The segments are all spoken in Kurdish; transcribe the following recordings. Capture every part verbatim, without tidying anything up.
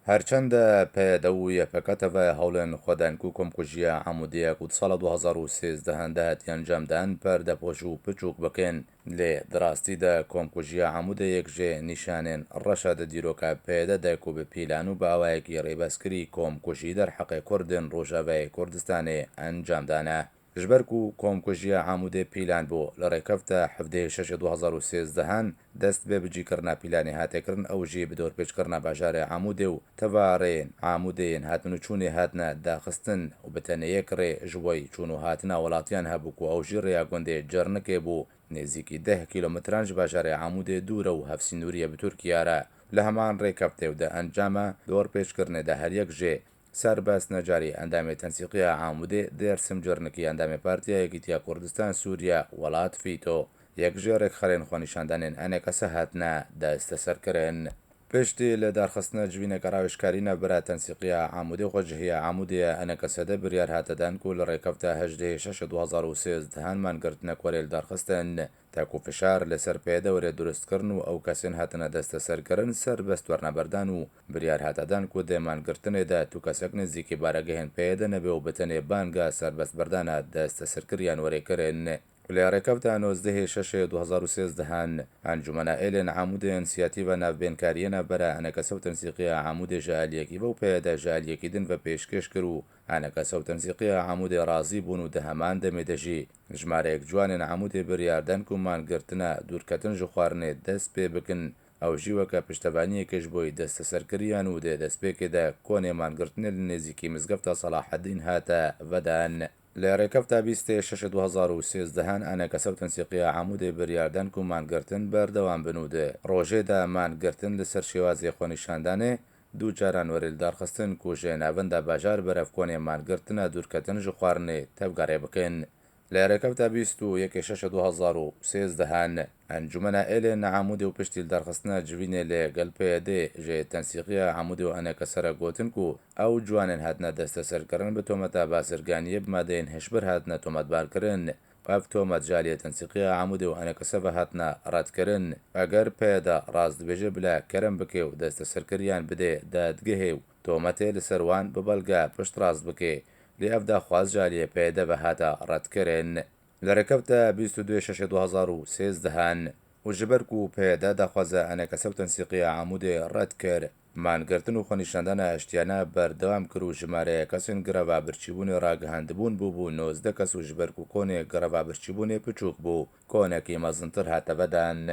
Herçende P Y D û Y P G T V hewlên xwe den ku komkujiya Amûdê ku di sala du hazar û sêzdeh de hatiye encamdan, perdepoş û piçûk bikin. Lê di rastî de komkujiya Amûdê yek ji nîşanên reş e di dîroka P Y D de ku bi pîlan û bi awayekî rêbezkirî komkujî derheqê Kurdên Rojavayê Kurdistanê encam dane. Ji ber ku komkujiya Amûdê pîlan bû, li rêkefta hevdehê şeşê du hazar û sêzdeh dest bi bicîkirina pîlanê hate kirin, ew jî bi dorpêçkirina bajarê Amûdê û tevarên Amûdê yên hatin û çûnê hatine daxistin û bi tenê yek rê ji bo çûn û hatina welatiyan hebû ku ew jî rêya gundê Cernikê bû. Nêzîkî deh kîlometran ji bajarê Amûdê dûr e û hevsînorî ye bi Tirkiye re. Li heman rêkeftê û di encama dorpêçkirinê de her yek jê serbest necarî endamê tensîqiya Amûdê, Dêrsim Cernikî endamê Partiya Yekîtiya Kurdistan Sûriye, Welat Fîto, yek ji rêkxerên xwenîşandanên E N K S hatine desteserkirin. Piştî li darxistina civîneke rawêjkarî navbera tensîqiya Amûdê û xwejihiya Amûdê ya E N K S de biryar hate dan ku li rêkefta hejdehê şeşê du hazar û sêzdeh mangirtinek were li darxistin. Te ku fişar li ser P Y D were durustkirin û ew kesên hatine desteserkirin serbest werine berdan û biryar hate dan ku di mangirtinê de tu kesek nêzîkî baregehên P Y D nebe û bi tenê banga serbestberdana desteserkiriyan were kirin. Lê rêkefta nozdehê şeşê du hazar û sêzdeh, Encûmena Êlên Amûdê însiyatîva navbênkariyê navbera E N K S û tensîqiya Amûdê ji aliyekî ve û P Y D ji aliyekî din ve pêşkêş kir û E N K S û tensîqiya Amûdê razî bûn û di heman demê de jî jimareyek ciwanên Amûdê biryar dan ku mangirtina dûrketin ji xwarinê dest pê bikin. Ew jî weke piştevaniyeke ji bo desteserkiriyan û di destpêkê de konê mangirtinê li nêzîkî Mizgefta Selahedîn hate vedan. Li rêkefta bîstê şeşê du hazar û sêzdeh, E N K S û tensîqiya Amûdê biryar dan ku mangirtin berdewam bin û di rojê de mangirtin li ser şêwazê xwenîşandanê du caran were lidarxistin ku ji navenda bajar berev konê mangirtina dûrketin ji xwarinê tevgerê bikin. Li rêkefta bîst û yekê şeşê du hazar û sêzdeh, Encûmena Êlên Amûdê û piştî lidarxistina civînê li gel P Y D ji tensîqiya Amûdê û E N K S re gotin ku ew ciwanên hatine desteserkirin bi tometa bazirganiyê bi madeyên hişbir hatine tometbarkirin. Ev tomet ji aliyê tensîqiya Amûdê û E N K S ve hatine redkirin. Eger P Y D rast dibêje, bila kerem bike û desteserkiriyan bide dadgehê û tometê li ser wan bi belge piştrast bike. Lê ev daxwaz ji aliyê P Y D ve hate redkirin. Li rêkefta bîst û duyê şeşê du hazar û sêzdeh û ji ber ku P Y D daxwaza E N K S û tensîqiya Amûdê red kir, mangirtin û xwenîşandana eştiyane berdewam kir û jimareya kesên greva birçîbûnê ragihandibûn bûbû nozdeh kes û ji ber ku konê greva birçîbûnê piçûk bû, konekî mezintir hate vedan.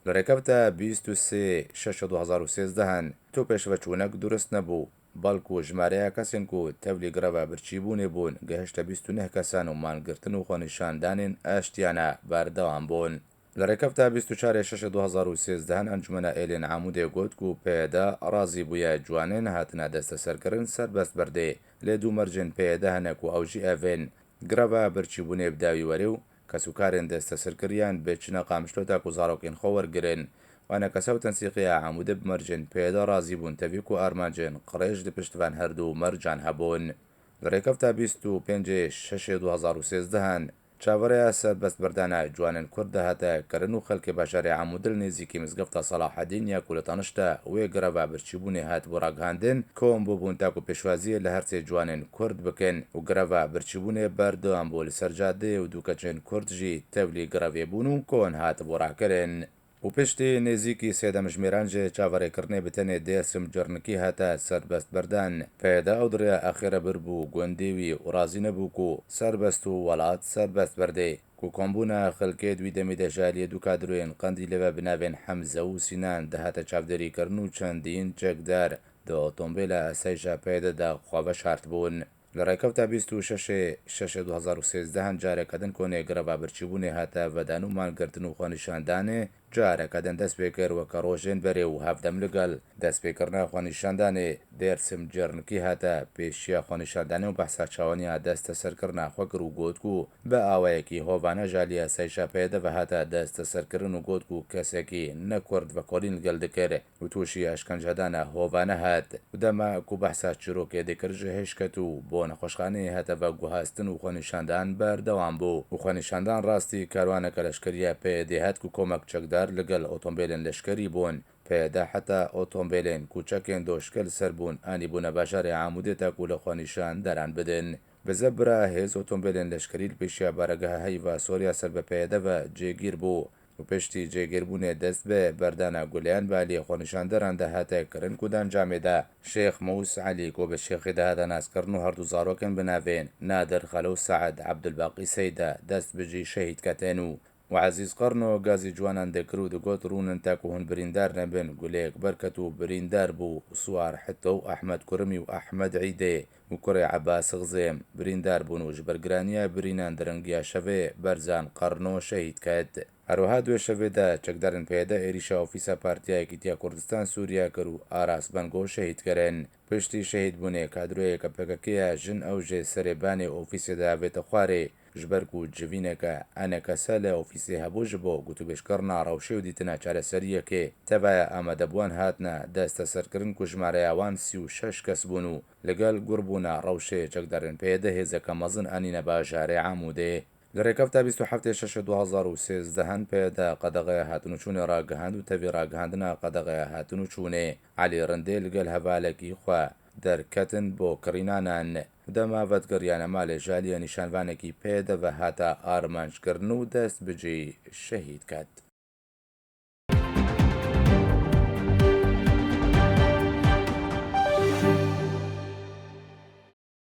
Li rêkefta bîst û sê şeşê du hazar û sêzdeh, tu pêşveçûnek durust nebû. Belku jimareya kesên ku tevlî greva birçîbûnê bûn gihişte bîst û neh kesan û mangirtin û xwenîşandanên eştiyane berdewam bûn. Li rêkefta bîst û çarê şeşê du hazar û sêzdeh Encûmena Êlên Amûdê got ku P Y D razî bûye ciwanên hatine desteserkirin serbest berdê, lê du mercên P Y D hene ku ew jî ev ên: greva birçîbûnê bi dawî were û kesûkarên desteserkiriyan bê çine Qamişlo ta ku zarokên xwe wergirin. Wana kesa û tensîqiya Amûdê bi mercên P Y D razî bûn, tevî ku armancên qirêj di pişt van her du mercan hebûn. Li rêkefta bîst û pêncê şeşê du hazar û sêzdeh çaverêya serbestberdana ciwanên Kurd de hate kirin û xelkê bajarê Amûdê li nêzîkî Mizgefta Selahedîn ya ku li tanişta wê greva birçîbûnê hatibû ragihandin, kom bûbûn ta ku pêşwaziyê li her sê ciwanên Kurd bikin û greva birçîbûnê berdewam bû li ser cadeyê û du keçên Kurd jî tevlî grevê bûn û kon hatibû rakirin. Û piştî nêzîkî sê demjimêran ji çaverêkirinê bi tenê Dêrsim Cirnikî hate serbestberdan. P Y D ew di rêya axêre bir bû gundê wî û razî nebû ku serbest û welat serbest berdê. Ku kombûna xelkê di wî demî de ji aliyê du kadroyên Qendîlê ve bi navên Hemze û Sînan dihate çavdêrîkirin û çendîn çekdar di otombêla esayîşa P Y D de xwe veşartibûn. Li rêkefta bîst û şeşê şeşê du hazar û sêzdeh careke din konê greva birçîbûnê hate vedan û mangirtin û xwenîşandanê careke din dest pê kir, weke rojên berê û hevdem li gel destpêkirina xwenîşandanê Dêrsim Cirnikî hate pêşiya xwenîşandanê û behsa çawaniya desteserkirina xwe kir û got ku bi awayekî hovane ji aliyê esayîşa P Y D ve hate desteserkirin û got ku kesekî ne Kurd vekolîn li gel dikir û tûşî eşkencedana hovane hat û dema ku behsa çîrokê dikir ji hêşket û bo nexweşxaneyê hate veguhastin û xwenîşandan berdewam bû û xwenîşandan rastî karwaneke leşkerî ya P Y D hat ku komek çekdar li gel otombêlên leşkerî bûn. P Y D heta otombêlên ku çekên doşke li ser bûn anîbûne bajarê Amûdê ta ku li xwenîşanderan bidin. Bi zebra hêz otombêlên leşkerî li pêşiya baregeha heyva Soriya ser bi P Y D ve cêgîr bû û piştî cêgîrbûnê dest bi berdana guleyan bi aliyê xwenîşanderan de hate kirin ku di encamê de Şêx Mûs Elî ku bi Şêxê de hate naskirin û herdu zarokên bi navên Nadir Xelo Seed, Ebdulbaqî Seyda dest bi cî şehîd ketin û û Ezîz Qerno gazî ciwanan dikir û digot, rûnin te ku hûn birîndar nebin, Gulêk Berket û birîndar bû, Suwar Hito û Ehmed Kurimî û Ehmed Îdê û kurê Ebas Xizêm birîndar bûn û ji ber giraniya birînan di ringiya şevê Berzan Qerno şehîd ket. Her wiha di wê şevê de çekdarên P Y D êrîşa ofîsa Partiya Yekîtiya Kurdistan Sûriye kir û Aras Bengo şehîd kirin. Piştî şehîdbûnê kadroyeke P K K ya jin ew jê serê banê ofîsê de avête xwarê. Ji ber ku civîneke enekese li ofîsê hebû ji bo gotûbêjkirina rewşê û dîtina çareseriyekê tevaya amadebûwan hatine desteserkirin ku jimareya wan sî û şeş kes bûn û li gel gurbûna rewşê çekdarên P Y D hêzeke mezin anîne bajarê Amûdê. Li rêkefta bîst û heftê şeş du hezar û sêzdeh P Y D qedexeya hatin û çûnê ragihand û tevî ragihandina qedexeya hatin û çûnê Elî Rindê li gel hevalekî xwe derketin bo kirînanan. Dema vedigeriya malê ji aliyê nîşanvanekî P Y D ve hate armanckirin û dest bi cî şehîd ket.